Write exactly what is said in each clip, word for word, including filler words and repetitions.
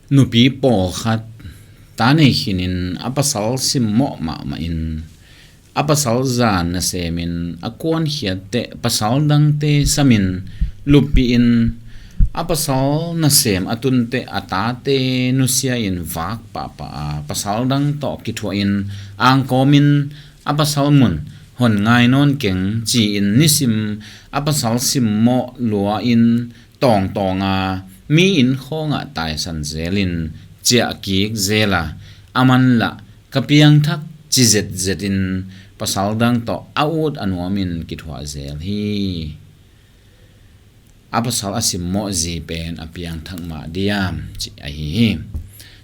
Nupi pawlkhat ta nei khinin a pasal simmawh mahmah in, a pasal zan nasemin a kuankhiat teh pasal dangte samin luppi in, a pasal nasem a tun teh a tate nusia in vak pahpah a, pasal dang tawh kithuah in angkawmin a pasal mun hon ngai nawn keng ci-in nisim a pasal simmawh lua in tawngtawng a, mi inn khawngah taisan zelin ciahkik zel a, a manlah ka piangthak ci zetzetin pasal dang tawh a ut a nuamin kithuah zel hi. A pasal a simmawh zi pen a piangthak mah diam cih ahi hi.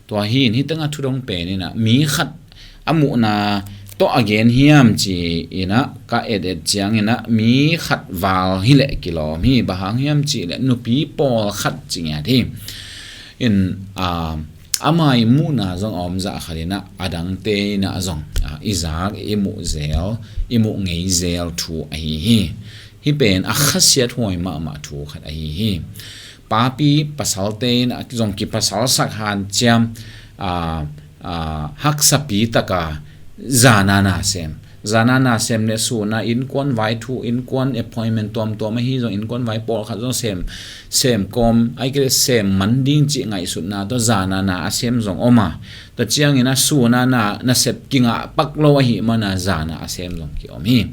Tua hi in, hih tengah thudong pen inah mi khat a muhna tawh a gen hiam ci inah ka et et ciang inah mi khat val hileh kilawm hi. Bang hang hiam cihleh nupi pawlkhat ci ngiat hi. In a amah i muhna zong a om zah khat inah a dangte inah zong i zak i muh zel, i muh ngei zel thu ahi hi. Hih pen a khasiat huai mahmah thu khat ahi hi. Papi pasalte inah zong kipasalsak hanciam a, a, haksapi taka zana na sem. Zana na sem le suna innkuan vai thu, innkuan appointment tuamtuam ahi zong, innkuan vai pawlkhat zong sem, sem kawm, ai kei le sem man ding cih ngaihsutna tawh zana na a sem zong om a. Tua ciangin a suna na nasep kingah pak lo ahi mana zana a sem zong kiom hi.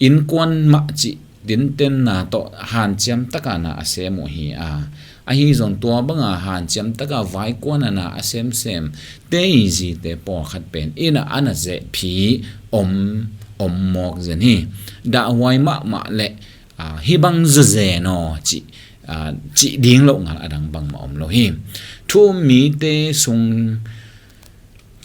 Innkuan mah cih dintenna tawh hanciam taka na a sem uh hi a, ahi zong tua banga hanciam taka vaikuana na a semsem te i zite pawlkhat pen inah a na zehphi om, om mawk zen hi. Dahhuai mahmah le a, hih bang zazen aw cih, a, cih ding loh ngal a dang bangmah om lo hi. Thu um mite sung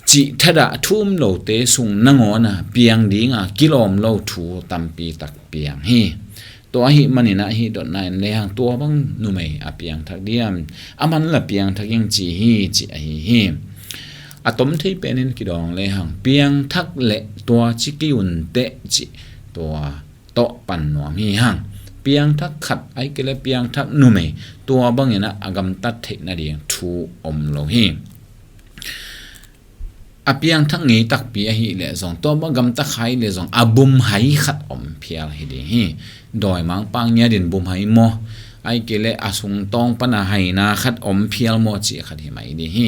cih thadah thu um lote sung nangawna piang dinga kilawm lo thu tampi tak piang hi. Tua ahih maninah hih dotna in lehang tua bang numei a piangthak diam, a manla piangthak ing ci hi, cih ahi hi. A tom thei penin kidawng lehang piangthak le tua ci kei un teh cih tua tawh pan nuam hi hang. Piangthak khat ai kei le piangthak numei tua banginah a gamtat theih nading thu om lo hi. A piangthak ngei takpi ahih leh zong tua bang gamtat hai leh zong a bum hai khat om phial hi ding hi. Dawimangpa ngiatin bum hai maw, ai kei le a sungtawng pana haina khat om phial maw cih khat hi mai ding hi.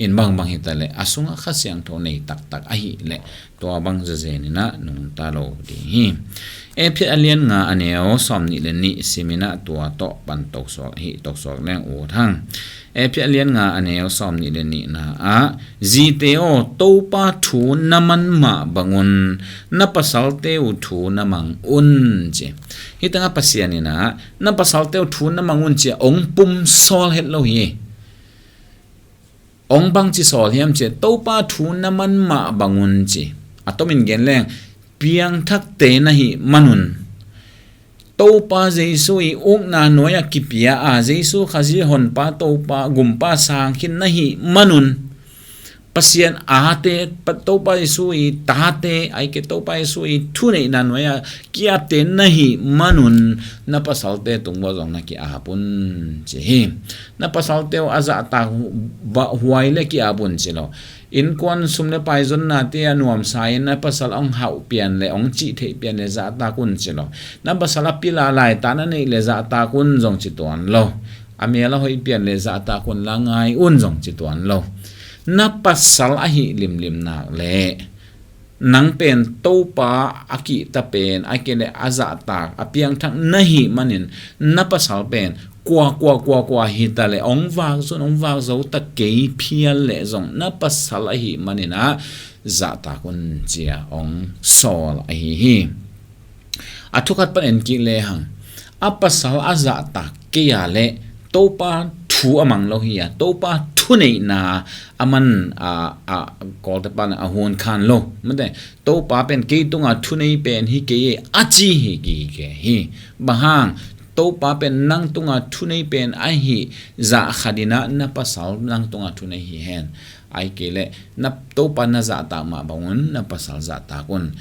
In bangbang hitaleh a sungah Kha Siangtho nei taktak ahih leh tua bang zazen inah nungta lo ding hi. Efesa a lian nga a neu sawm nih le nih siminah tua tawh pan tosuak hi, tosuak leng ut hang. Efesa a lian nga a neu sawm nih le nihna ah, zite aw, Topa thu na man mah bangun na pasalte uh thu na mang un ci. Hih tengah Pasian inah na pasalte uh thu na mang un ci a ong pum sawl het lo hi. Ong bangci sawl hiam ci a, Topa thu na man mah bangun ci. A tomin gen leng, piangthakte na hih manun Topa Jesu i ukna nuai-ah kipia a, Jesu Khazih honpa Topa gumpa sang khin na hih manun Pasian ate, Topa Jesu i tate, ai kei Topa Jesu i thuneihna nuai-ah kiapte na hih manun na pasalte tung bawh zong na ki-ap un ci hi. Na pasalte uh a zahtak huai le ki-ap un ci lo. Innkuan sum le pai zonnate a nuamsa in na pasal hong hauh pian le hong cih theih pian le zahtak un ci lo. Na pasal a pila laitan a neih le zahtak un zong ci tuan lo. A mel a hoih pian le zahtak un la ngai un zong ci tuan lo. Na pasal ahi limlim nak le nang pen Topa a kihta pen a kei le a zahtak a piangthak na hih manin na pasal pen kua kua kua kua hita le ong vak zun ong vak zo ta kei phial le zong na pasal ahi maninah zahtak un ci a ong sawl ahi hi. A thukhat pan en kik lehang a pasal a zahtak kei a le Topa thu a mang lo hi a, Topa thuneihna a man a, a kawlte pan a hun khan lo. Mate, Topa pen kei tunga thunei pen hi kei e a ci hi gige hi. Bang hang Topa pen nang tunga thunei pen ahi zah khatinah na pasal nang tunga thunei hi hen. Ai kei le na Topa na zahtak mah bangun na pasal zahtak un.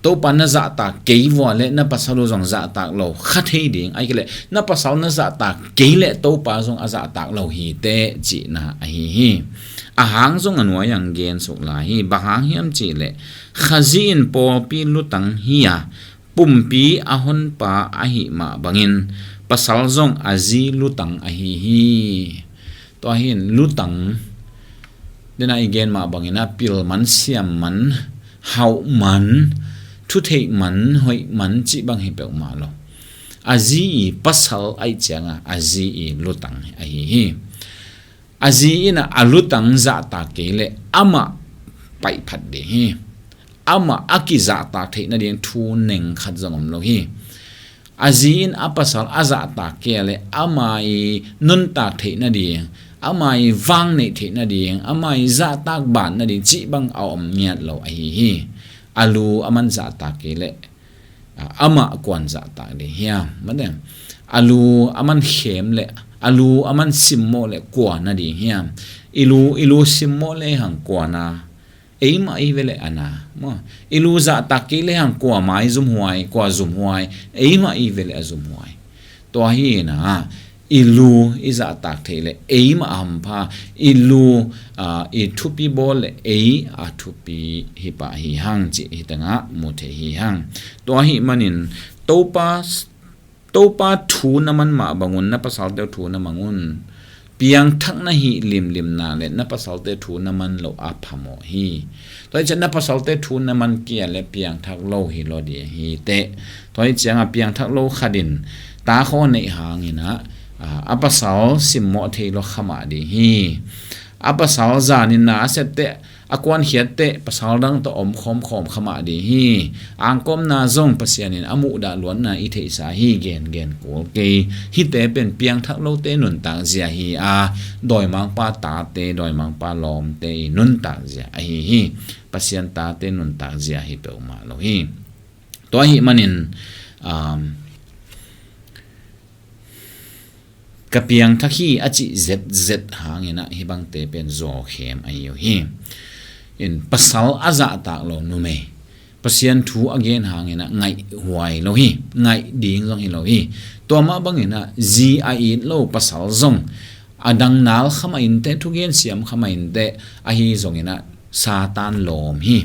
Topa na zahtak kei vua le na pasal uh zong zahtak lo kha thei ding, ahih kei leh na pasal na zahtak kei le Topa zong a zahtak lo hi teh cihna ahi hi. A hang zong a nuai-ah gen suk lai hi. Bang hang hiam cih leh Khazih in pawlpi lutang hi a, pumpi a honpa ahih mah bangin pasal zong a zi lutang ahi hi. Tua hi in lutang, den a i gen mah bangin a pil man, siam man, hauh man, thutheih man, hoih man cih bang hi peuhmah lo. A zi i pasal ahih ciangin a zi i lutang ahi hi. A zi in a lutang zahtak kei leh amah paihphat ding hi. Amah a kizahtak theih nading thu neng khat zong om lo hi. A zi in a pasal a zahtak kei leh ama i nuntak theih nading, ama i vang neih theih nading, ama i zahtak ban nading cih bang a om ngiat lo ahi hi. A lu aman zahtak kei leh, a, amah kuan zahtak ding hiam? Mate, a lu aman khem leh, a lu aman simmawh leh kua na ding hiam? I lu, i lu simmawh lehang kua na? Eimah i ve leh a na, maw? I lu zahtak kei lehang kua mai zumhuai, kua zumhuai? Eimah i ve leh a zumhuai. Tua hi in a, i lu i zahtak theih leh eimah a hampha, i lu, a, i thupi bawl leh ei a thupi hi pah hi hang cih hi tengah mu thei hi hang. Tua ahih manin Topa, Topa thu na man mah bangun na pasalte uh thu na mang un. Piangthak na hih limlimna le na pasalte thu na man loh a phamawh hi. Tua hi ciang na pasalte thu na man kei leh piangthak lo hi lo ding hi teh. Tua hi ciangin piangthak lo khat in ta khawng neih hangin a, a, a pasal simmawh thei lo kha mah ding hi. A pasal zanin na a sep teh, a kuankhiat teh pasal dang tawh om khawmkhawm kha mah ding hi. Angkawmna zong Pasian in a muhdah luatna i theihsa hi, gengen kul kei. Hihte pen piangthak lote nuntak zia hi a, dawimangpa tate, dawimangpa lawmte i nuntak zia ahi hi. Pasian tate nuntak zia hi peuhmah lo hi. Tua ahih manin, um, ka piangthak hi a cih zetzet hangin a hih bangte pen zawkhem ahi uh hi. In pasal a zahtak lo numei, Pasian thu a gen hangin a ngaihhuai lo hi, ngaih ding zong hi lo hi. Tua mah bangin a zi a it lo pasal zong a dang nal kha mah in teh, thugen siam kha mah in teh, ahi zongin a Satan lawm hi.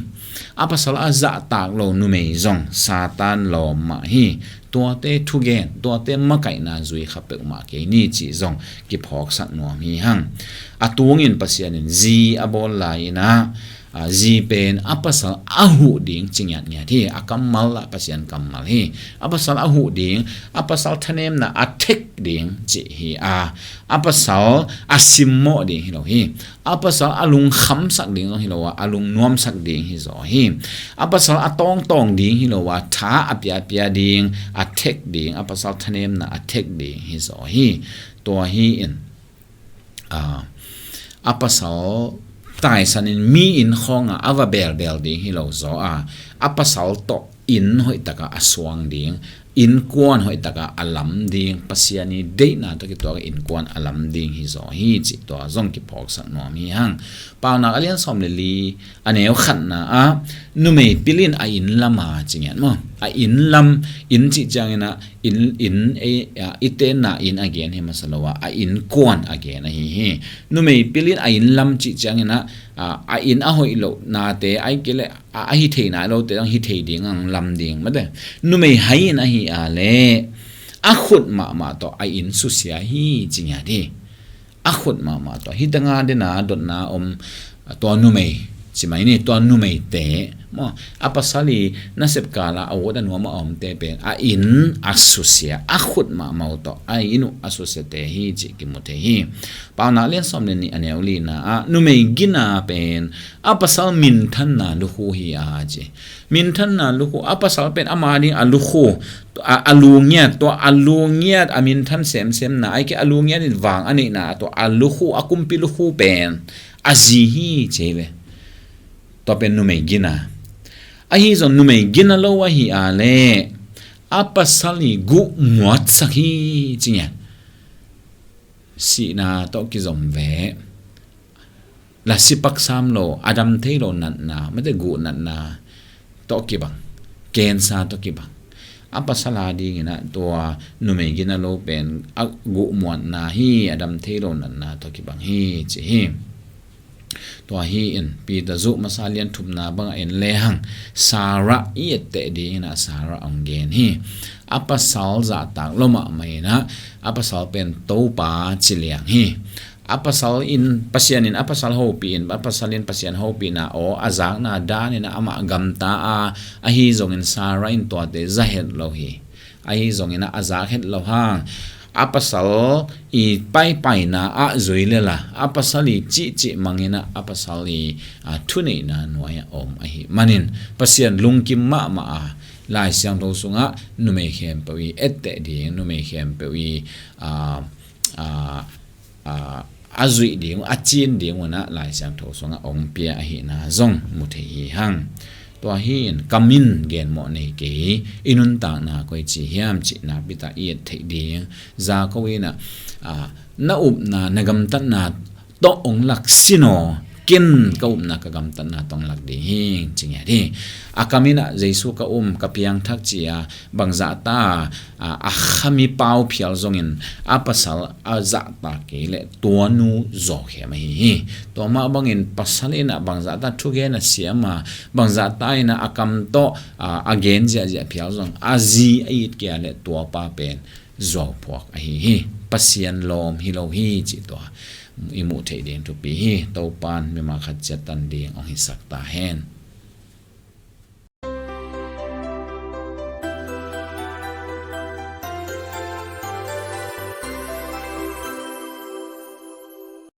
A pasal a zahtak lo numei zong Satan lawm mah hi. Tuate thugen, tuate makaihna zui kha peuhmah kei ni cih zong kiphawksak nuam hi hang. A tungin Pasian in zi a bawl lai-in a, a, zi pen a pasal a huh ding ci ngiatngiat hi. A kammal ah Pasian kammal hi. A pasal a huh ding, a pasal thanemna a thek ding cih hi a, a pasal a simmawh ding hi lo hi. A pasal a lungkhamsak ding zong hi lo a, a lungnuamsak ding hi zaw hi. A pasal a tawngtawng ding hi lo a, tha a piapia ding, a thek ding, a pasal thanemna a thek ding hi zaw hi. Tua hi in, a, a pasal taisanin mi inn khawngah a va belbel ding hi lo zaw a, a pasal tawh inn hoihtakah a suang ding, innkuan hoihtakah a lam ding, Pasian i deihna tawh kituak innkuan a lam ding hi zaw hi cih tua zong kiphawksak nuam hi hang. Paunak a lian sawm le li, a neu khatna ah, numei pil in a inn lam a ci ngiat maw? A inn lam, inn cih ciangin a, inn, inn, e, a, i tenna inn a gen hi masa lo a, a innkuan a gen ahi hi. Numei pil in a inn lam cih ciangin a, a, a inn a hoih loh nate, ahih kei leh a, a hi thei nai lote zong hi thei ding ang lam ding mate. Numei hai in ahi a leh a khut mahmah tawh a inn susia hi ci ngiat hi. A khut mahmah tawh. Hih tengah den a dotna om, tua numei ci mai ni, tua numeite maw, a pasal i nasep kal a a ut a nuam a omte pen a inn a susia, a khut mahmah uh tawh, a inn uh a susiate hi cih kimu thei hi. Paunak lian sawm le nih, a neu lina ah, numei gina pen a pasal minthanna lukhu hi a ci. Minthanna lukhu, a pasal pen ama ding a lukhu, a, a lu ngiat, tua a lu ngiat a minthan semsemna, ahih kei a lu ngiat in vang a neihna, tua a lukhu, a kumpi lukhu pen a zi hi ci hi ve. Tua pen numei gina. Ahi zong numei gina lo ahi a leh a pasal i guh muatsak hi ci ngiat. Sihna tawh kizom ve. Lasi pak sam lo, a dam thei lo natna, mate guh natna tawh kibang. cancer tawh kibang. A pasal a dingin ah tua numei gina lo pen a guhmuanna hi, a dam thei lo natna tawh kibang hi ci hi. Tua hi in Peter zuh masa lian thumna bangah en lehang Sarah i etteh dingin ah Sarah hong gen hi. A pasal zahtak lo mahmah in ah a pasal pen Topa ci liang hi. A pasal in Pasian in a pasal hopih in, a pasal in Pasian hopihna aw a zakna danin ah amah gamta a, ahi zongin Sarah in tuate za het lo hi. Ahi zongin ah a zak het lo hang a pasal i paipaina ah zui lela a pasal i cihcih mangin ah a pasal i, a, thuneihna nuai-ah om ahi manin Pasian lungkim mahmah a, Lai Siangtho sungah numei khempeuh i etteh ding, numei khempeuh i, a, a, a, a zuih ding, a cin ding un ah Lai Siangtho sungah hong pia ahihna zong mu thei hi hang. Tua hi in kam in genmawh nei kei, i nuntakna koi ci hiam cih nakpi tak i et theih ding. Za ko in ah, a, na upna, na gamtatna tawh hong lak sin aw, ken ka upna ka gamtatna tawh hong lak ding hi ci ngiat hi. A kam in ah Jesu ka um, ka piangthak ci a, bangzahta, a, a khami pau phial zongin a pasal a zahtak kei leh tua nu zawkhem ahi hi. Tua mah bangin pasal in ah bangzahta thugen a siam a, bangzahta in ah a kam tawh, a, a gen ziahziah phial zong a zi a it kei a leh tua pa pen zuauphuak ahi hi. Pasian lawm hi lo hi cih tua i muh theih ding thupi hi. Topan mimal khat ciat tan ding hong hisak ta hen.